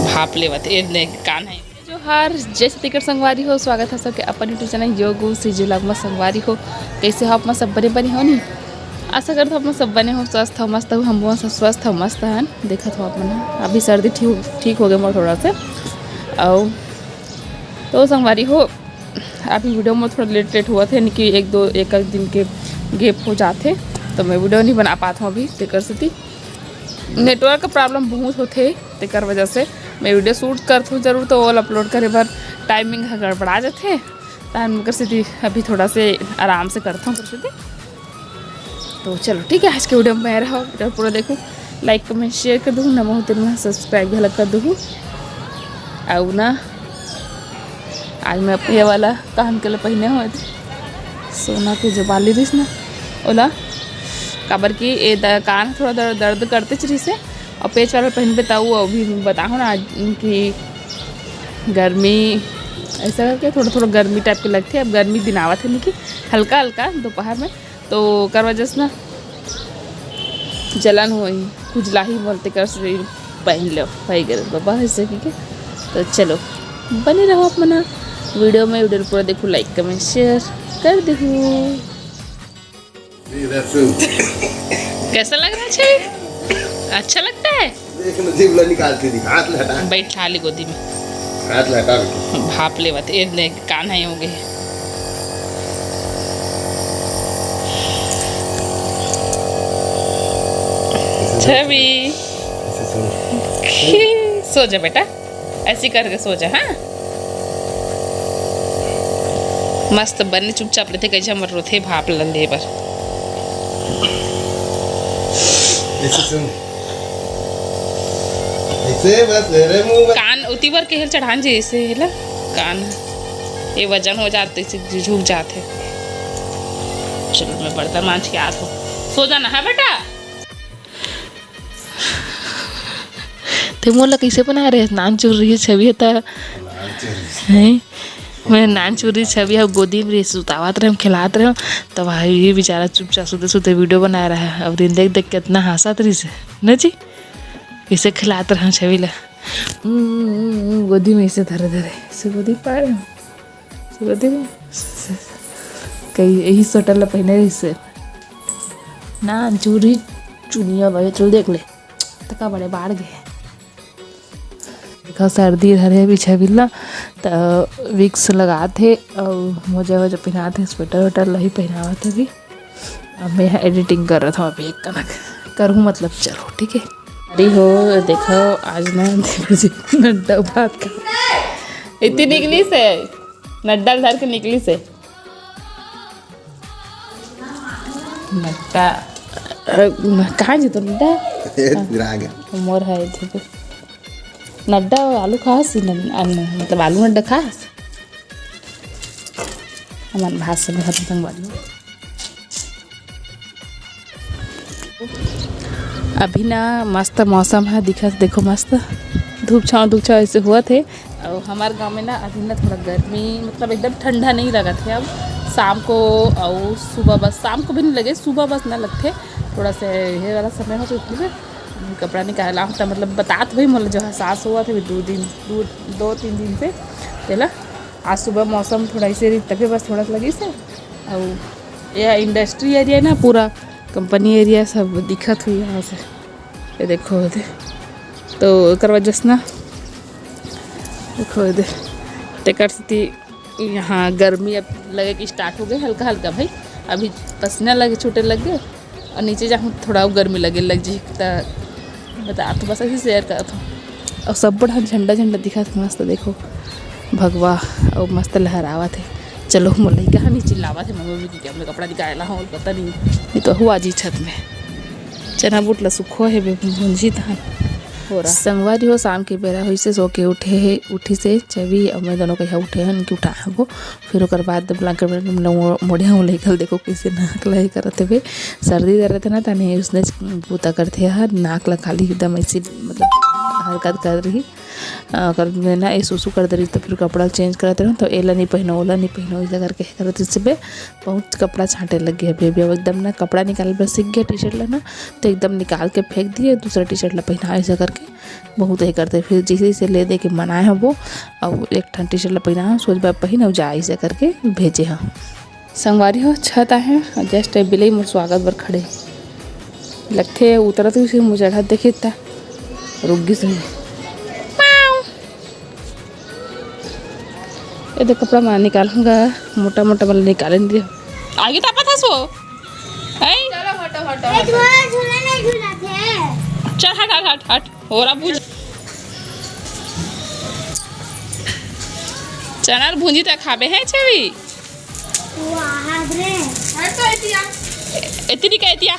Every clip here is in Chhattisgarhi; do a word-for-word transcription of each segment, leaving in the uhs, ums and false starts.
भाप लेवत ए ने कान है। जोहार, जय छत्तीसगढ़ संगवारी हो, स्वागत है सबके अपन YouTube चैनल योग श्री जी vlog में। संगवारी हो, कैसे हो आप मन? सब बने बने हो नी? आशा करत हो आप मन सब बने हो, स्वस्थ हो, मस्त हो। हम सब स्वस्थ हो, मस्त हन। देखत हो आप मन, अभी सर्दी ठीक ठीक हो गए मोर थोड़ा से। और तो संगवारी हो, अभी वीडियो में थोड़ा लेट लेट होवत हे, यानी कि एक दो एक एक दिन के गैप हो जाथे, तो मैं वीडियो नहीं बना पात हूँ अभी, तेकर सेती। नेटवर्क प्रॉब्लम बहुत होथे, तेकर वजह से मैं वीडियो शूट करत हूँ जरूर, तो ओला अपलोड करे बर टाइमिंग ह गड़बड़ा जाथे, तहन ओकर सेती अभी थोड़ा से आराम से करत हूँ ओकर सेती। तो चलो ठीक है, आज के वीडियो में रहो, वीडियो पूरा देखो, लाइक कमेंट शेयर कर दू, नमो तेन सब्सक्राइब घलक कर दू। अउ ना आज मैं ये वाला कान के ल पहिने हो, सोना के जो बाली रहिस ना ओला, काबर कि ए द-, कान थोड़ा दर-, दर्द करतेच रहिस हे, और पेच वाला पहिनबे त वो अभी बताहूँ ना आज कि गर्मी ऐसा करके थोड़ा थोड़ा गर्मी टाइप के लगथे। अब गर्मी दिन आवत हे, नहीं कि हल्का हल्का दोपहर में, तो ओकर वजह से ना जलन होही, खुजलाही बोलते कर से पहिन लो, होई गे बाबा ऐसे की के। तो चलो बने रहो आप मन वीडियो में, वीडियो पूरा देखो, लाइक कमेंट शेयर कर दो। कैसा लग रहा है छवि? अच्छा लगता है? देख ना, जीभ ला निकाल के दिखा, हाथ ला हटा। बैठा ली गोदी में। हाथ ला हटा बेटा। भाप लेवत ए ने कान है हो गए। छवि। ऐसे सुन। सो जा बेटा, ऐसी करके सो जा। हाँ, मस्त बने चुपचाप लेथे, कैसे हमर रोथे भाप ल ले बर। ऐसे सुन। ऐसे बस मेरे मुंह में। कान उती बर केहर चढ़ान जे ऐसे हेला कान, ये वजन हो जाते से झुक जाते। चलो मैं बर्तन मांज के आत हूँ, सो जाना है बेटा। ते मोला कैसे बना रहे? नान चुर्री छवि हे त, हैं? मैं नान चुर्री छवि हे, गोदी में रहिस, सुतावत रहे, खिलात रहे, तब भाई ये बेचारा चुपचाप सुते सुते वीडियो बना रहा है। अब दिन देख देख कितना हंसत रहिस हे, न जी? कैसे खिलात रहे छवि ला, हम्म, गोदी में ऐसे धरे धरे, ऐसे गोदी पाए, ऐसे गोदी में, कई यही स्वेटर ला पहिने रहिस हे। नान चुर्री चुनिया भाई, चल देख ले। तका बड़े बाढ़ गए। देखो सर्दी धरे बिछा बिल्ला, त विक्स लगात हे अउ मोजा वोजा पहिनात हे, स्वेटर वेटर लही पहिनावत हे अभी। अब मैं एडिटिंग करत हूँ अभी एक कनक करहूँ, मतलब चलो ठीक है। अरे हो देखो आज ना देवर जी नड्डा भात का इतनी निकली से नड्डा धर के निकली से नट्टा, अ, कहाँ जी तो नड्डा? ए, गिरा गया। मोर है इधर पे। नड्डा आलू खास, नड-, अन्न, मतलब आलू नड्डा खास। हमन भात से बहुत संग बालू। अभी ना मस्त मौसम है, दिखत देखो मस्त धूप छाँव, धूप छाँव ऐसे हुआ थे। और हमारे गांव में ना अभी ना थोड़ा गर्मी, मतलब एकदम ठंडा नहीं लगा थे। अब शाम को और सुबह बस, शाम को भी नहीं लगे, सुबह बस ना लगते थोड़ा से ये वाला समय हो तो इसलिए कपड़ा निकाला होता, मतलब बतात भाई मोला जो एहसास हुआ था दो दिन, दो, दो तीन दिन से। चला आज सुबह मौसम थोड़ा ऐसे रही, तभी बस थोड़ा सा लगी से। और ये इंडस्ट्री एरिया ना, पूरा कंपनी एरिया सब दिखत हुई यहाँ से। ये देखो, ये दे। तो एकर वजह से ना, देखो, ये दे। तेकर सेती यहाँ गर्मी अब लगे कि स्टार्ट हो गए हल्का हल्का भाई। अभी पसीना लगे, छूटे लग गए। और नीचे जाहूँ थोड़ा गर्मी लगे लग जी, त बता तो बस ऐसे शेयर करत हूँ। और सब बड़ा झंडा, झंडा दिखत हे मस्त, देखो भगवा और मस्त लहरावत हे। चलो मोर लइका ह नी चिल्लावत हे, मम्मी दीदी हमने कपड़ा निकाला हो, पता नहीं, नहीं तो हुआ जी छत में चना बूट ला सुखो हे बे, भुंजी तहन। हो रहा। संगवारी हो, शाम के बेरा होइसे, सो के उठे हे, उठी से छवि और मैं दोनों कहिया उठे हन कि उठा हबो। फिर ओकर बाद ब्लैंकेट में मोढ़िया में लेकर देखो कैसे नाक लहे करत हवे। सर्दी दर्द ना तने उसने बूता करथे हर नाक ला खाली एकदम ऐसे मतलब हरकत कर रही, अ, कर में ना ये सुसु कर दे रही, तो फिर कपड़ा चेंज करत रहूँ, तो एला नहीं पहनो, ओला नहीं पहनो, ऐसा करके करत रही। बहुत कपड़ा छांटे लग गए अभी, अभी अब एकदम ना कपड़ा निकाल बर सीख गया टी शर्ट ला ना, तो एकदम निकाल के फेंक दिए, दूसरा टी शर्ट ला पहना, ऐसा करके बहुत ये करते। फिर जैसे जैसे ले दे के मनाए हबो, अब एक ठन टी शर्ट ला पहना, सोच बार पहन, अउ जा, ऐसा करके भेजे हाँ। संगवारी हो, छत आहे, जस्ट बिलई मोर स्वागत बर खड़े लगथे, उतरत हुई से मुझे चढ़त देखे ता रुक गिस। ये देख, कपड़ा मैं निकालूंगा, मोटा मोटा वाला निकाले नहीं दिया। आगे तापत हस वो। ऐ? चलो, हटो, हटो, हटो। झूला, झूला नहीं झूला थे। चल, हट, हट, हट, हट। होरा भूंजी। चना भूंजी त खाबे है छवि। वाह रे। हट तो एतिया। एतिनी का एतिया।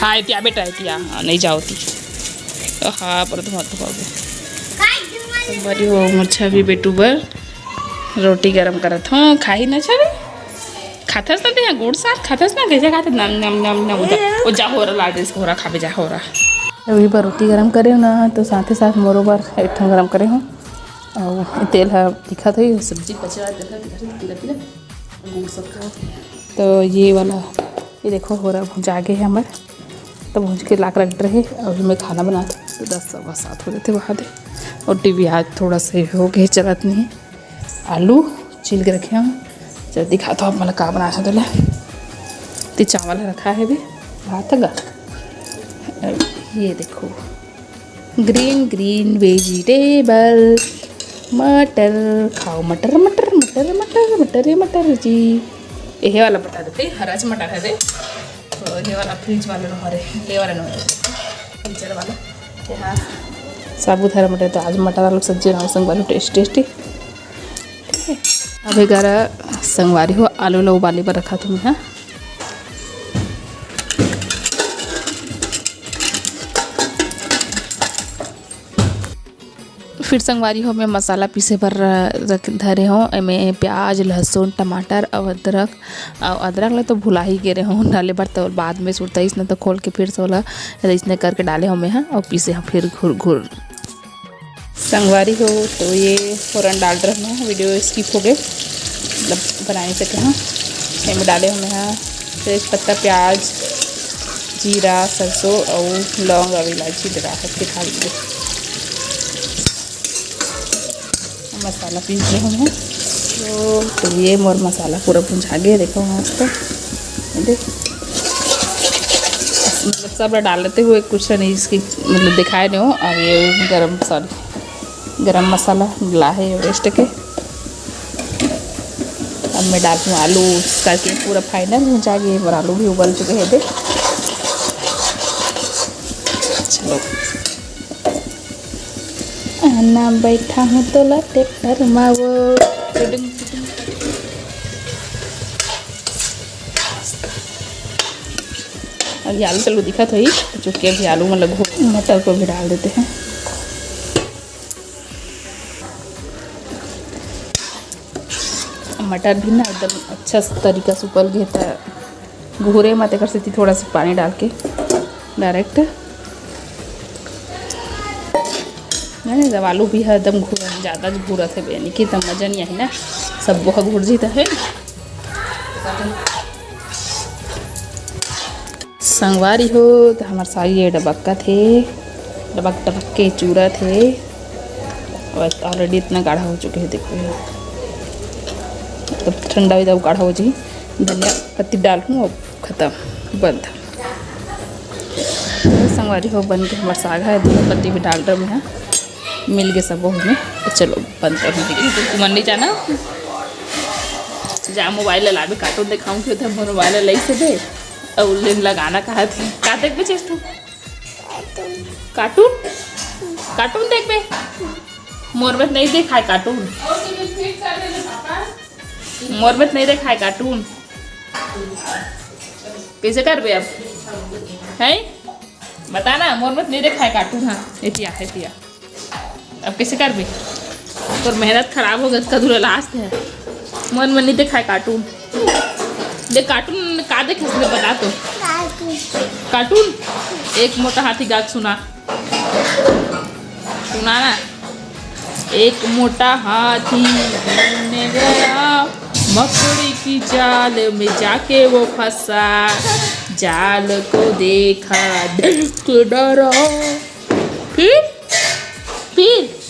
हाँ, एतिया बेटा, एतिया। हाँ, नहीं जाओ ती। तो हाँ, पर धुआं धुआं हो गया। बड़ी हो मोर छवि बेटू बर रोटी गरम करत हूँ। खाही ना छवि? खाथस ना ते गुड़ साथ खाथस ना, कैसे खाथे? नम, नम, नम, नम, उधर। ओ जा, होरा ला दे, होरा खाबे जा, होरा। अभी बर रोटी गरम करे ना, तो साथे साथ मोरो बर एक ठन गरम करे हूँ। अउ तेल ह दिखत हे, सब्जी पचवा तेल ह दिखत हे, पीला पीला, गुड़ सब का। तो ये वाला, ये देखो, होरा भुंजा गे हे हमर। तो भूंज के लाक रख रहे, अभी मैं खाना बनात हूँ, तो दस सवा सात हो जाते वहाँ दे। और टीवी आज थोड़ा सा हो गए, चलत नहीं। आलू छील के रखे हूँ, चल दिखाता हूँ आप, मतलब का बना सकते। तो चावल रखा है भी, भात का। ये देखो, green green vegetable, मटर खाओ, मटर, मटर, मटर, मटर, मटर, ये मटर जी। ये वाला बता देते, हरा च मटर है दे। तो ये वाला फ्रिज वाला नो हरे, ले वाला नो हरे, फ्रीजर वाला। ये हाँ, साबुत हरा मटर, तो आज मटर आलू सब्जी बनाओ संग वाला, टेस्टी टेस्टी। ठीक है, अब ये करा संगवारी हो, आलू ला उबाले बर रखा तुम्हें, हाँ। फिर संगवारी हो, मैं मसाला पीसे बर रख धरे हों। एमे प्याज, लहसुन, टमाटर अउ अदरक, अउ अदरक ला तो भुला ही गे रहे हों डाले बर, तो बाद में सुरताइस न तो खोल के फिर से ओला अइसने करके डाले हों मैं हा, अउ पीसे हों फिर घुर घुर। संगवारी हो, तो ये फोरन डाल रहे हैं, वीडियो स्किप हो गए, मतलब बना नहीं सके हैं। एमे डाले हों मैं हा तेज पत्ता, प्याज, जीरा, सरसों अउ लौंग अउ इलायची डरा के खा लीजिए। मसाला पीस रहे हैं। तो, तो ये मोर मसाला पूरा भुंजा गया, देखो मस्त। ये देख, मतलब सब डालते हुए कुछ नहीं इसकी, मतलब दिखाए नहीं हो। अब ये गरम, सॉरी, गरम मसाला ला है एवरेस्ट के। अब मैं डालती हूँ आलू, करके पूरा फाइनल हो जाएगी। और आलू भी उबल चुके हैं, देख। चलो, आना बैठा हूँ तोला ट्रैक्टर मा वो। अभी आलू चलो दिखा तो ही, चुके अभी आलू में लगो, मटर को भी डाल देते हैं। मटर भी ना एकदम अच्छा तरीका से उबल गए था घूरे में, तेकर सेती थोड़ा सा पानी डाल के डायरेक्ट। नहीं, जब आलू भी है एकदम घूर, ज़्यादा घूरत है, यानी कि तब मज़ा नहीं आई ना, सब वो घूर जीता है। संगवारी हो, तो हमार साग ये डबक्का थे, डबक डबक के चूरा थे। और ऑलरेडी इतना गाढ़ा हो चुके हैं, देखो ये। तब ठंडा हो जाए, गाढ़ा हो जाए। धनिया पत्ती डाल हूँ, अब खत्म, बंद। तो संगवारी हो, बन के हमार साग है, धनिया पत्ती भी डाल रहा हूँ मैं। मिल गए सब हमें, तो चलो बंद कर दीजिए। तो मन नहीं जाना, जा मोबाइल ला लाबे, कार्टून दिखाऊँ, क्यों था मोर मोबाइल ला लई से दे। और उल्लेन लगाना कहा थी, का देख बे चेष्टू? कार्टून, कार्टून देख बे। मोर में नहीं देखाए कार्टून। मोर में नहीं देखाए कार्टून। कैसे करबे अब? हैं? बता ना, मोर में नहीं देखाए कार्टून। हाँ, एतिया, एतिया। अब कैसे करबे? तोर मेहनत खराब हो गया, कदू लास्ट है। मोर में नहीं देखाए कार्टून। देख कार्टून का देखे इसने बता तो। कार्टून। एक मोटा हाथी गा के सुना, सुना ना। एक मोटा हाथी घूमने गया, मकड़ी की जाल में जाके वो फंसा, जाल को देखा, देख के डरा। फिर, फिर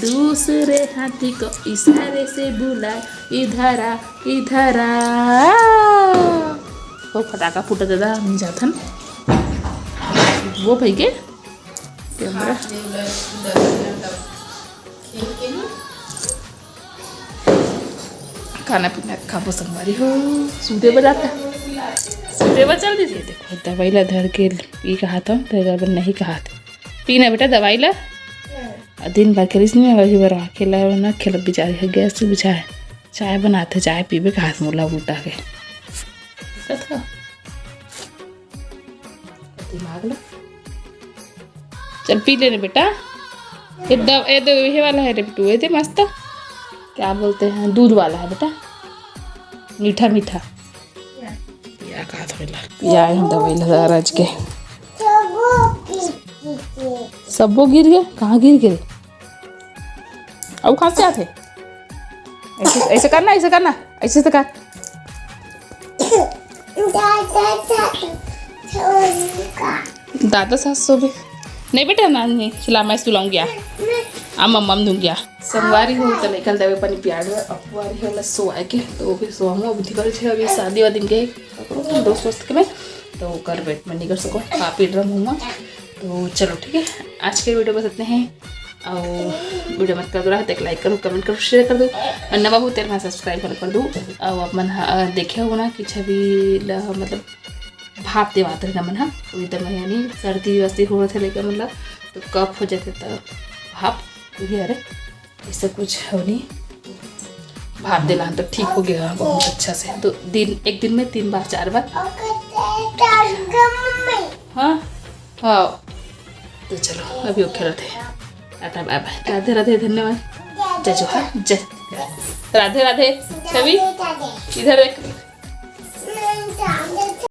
दूसरे हाथी को इशारे से बुला, इधर आ, इधर आ। वो फटाका फूटा दादा, हम जाथन। वो भाई के कैमरा। खाना पीना खाबो संगवारी हो, सूते बर जाता, सूते बर चल दीजिए। देखो, दवाई ला धर के ई कहा था, तेरे बर नहीं कहा था। पीना बेटा दवाई ला। आ, दिन भर खेलिस नहीं, वही बर खेला ना, खेल बिचारी है, गैस से बुझा है। चाय बनाते, चाय पीबे कहा था मोला उल्टा के। दिक्कत का? दिमाग ला। चल पी लेने बेटा। ये दव-, ये दो, ये वाला है रे बिट्टू, ये दे मस्त। क्या बोलते हैं, दूध वाला है बेटा, मीठा मीठा। या का थोड़ा पिया है दवाई लगा आज के। सबो गिर गया, कहाँ गिर गए? अब कहाँ से आते? ऐसे, ऐसे करना, ऐसे करना, ऐसे से कर। दादा सास सोबे। नहीं बेटा, ना, नहीं खिला, मैं सुलाऊंगी आ। आ मम्मा दूंगी आ। संगवारी हो तो निकल देवे पानी प्याज में, अपवारी हो ला सोआ के, तो वो भी सोआ हूँ। अभी दिखल छे, अभी शादी वादी के दोस्त वोस्त के में, तो कर वेट में निकल सको, खा पी रहा हूँ मैं। तो चलो ठीक है, आज के वीडियो बस इतने हैं। और वीडियो मत कर दो रहा, एक लाइक करो, कमेंट करो, शेयर कर दो, और नवा हो तेरे सब्सक्राइब कर, कर दो। और अपन हा, देखे हो ना कि छवि ला, मतलब भाप देवात रहे मन हा, तो इधर में यानी सर्दी वर्दी हो रहे थे लेकर मतलब, तो कफ हो जाते तो भाप, तो ये अरे ऐसा कुछ हो नहीं। भाप देला तो ठीक हो गया बहुत अच्छा से। तो दिन, एक दिन में तीन बार, चार बार। हाँ, हाँ। तो चलो, अभी ओके रहते हैं। टाटा, बाय बाय, राधे राधे, धन्यवाद। जय जोहार, जय राधे राधे। छवि, इधर देख।